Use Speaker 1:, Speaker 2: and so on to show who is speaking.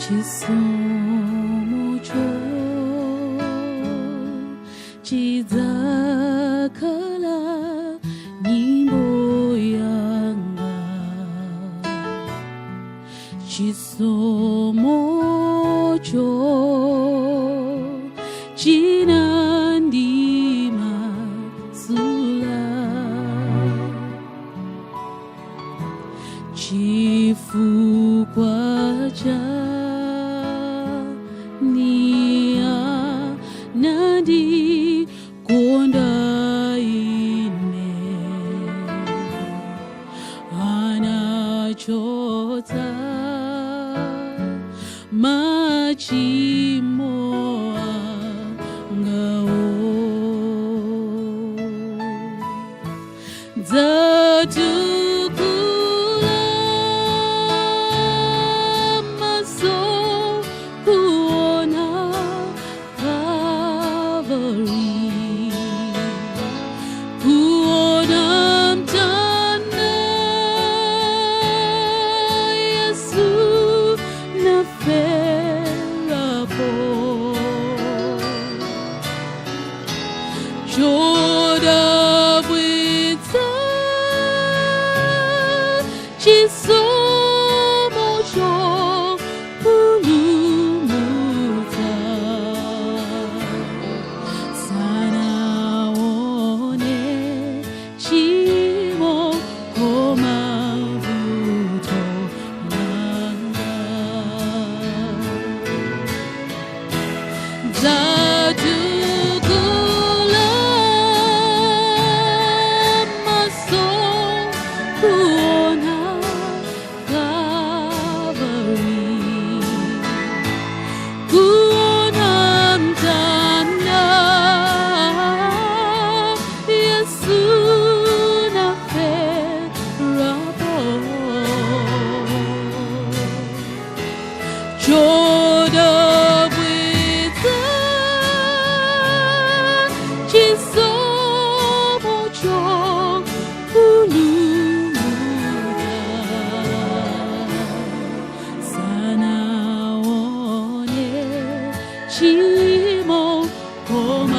Speaker 1: Chisomo chidzakhala nyimbo yanga. Chisomocho chinandimasula. Chifukwa chani anandikonda ine, anachotsa machimo angawo. Dzatukula maso kuona Calvary, kuona mtanda Yesu naferapo. Chodabwitsa chisomo chopulumutsa, sanaone tchimo koma vuto langa. Dzatukula maso kuona Calvary, kuona mtanda Yesu naferapo. Chodabwitsa chisomo chopulumutsa, sanaone tchimo koma